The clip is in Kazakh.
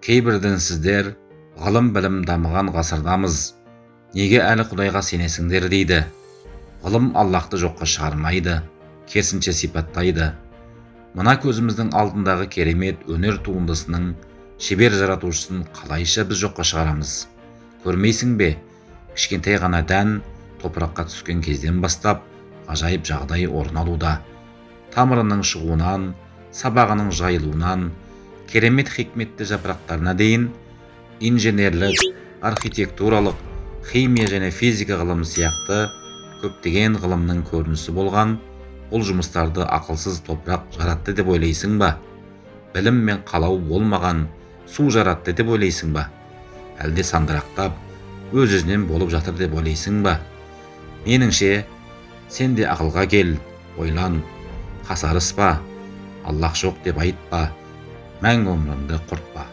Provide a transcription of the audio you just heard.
Кейбір дінсіздер: «Ғылым білім дамыған ғасырдамыз, неге әлі Құдайға сенесіңдер?» – дейді. Ғылым Аллаһты жоққа шығармайды, керісінше сипаттайды. Мына көзіміздің алдындағы керемет өнер туындысының шебер жаратушысын қалайша біз жоққа шығарамыз? Көрмейсің бе, кішкентай ғана дән топыраққа түскен кезден бастап ғажайып жағдай орын алуда. Тамырының шығуынан, сабағының жайылуынан, керемет хикметті жапырақтарына дейін инженерлік, архитектуралық, химия және физика ғылымы сияқты көптеген ғылымның көрінісі болған бұл жұмыстарды ақылсыз топырақ жаратты деп ойлайсың ба? Білім мен қалау болмаған су жаратты деп ойлайсың ба? Әлде сандырақтап өз өзінен болып жатыр деп ойлайсың ба? Меніңше, сен де ақылға кел, ойлан, қасарыспа, Аллах жоқ деп айтпа, мәңгі өміріңді құртпа.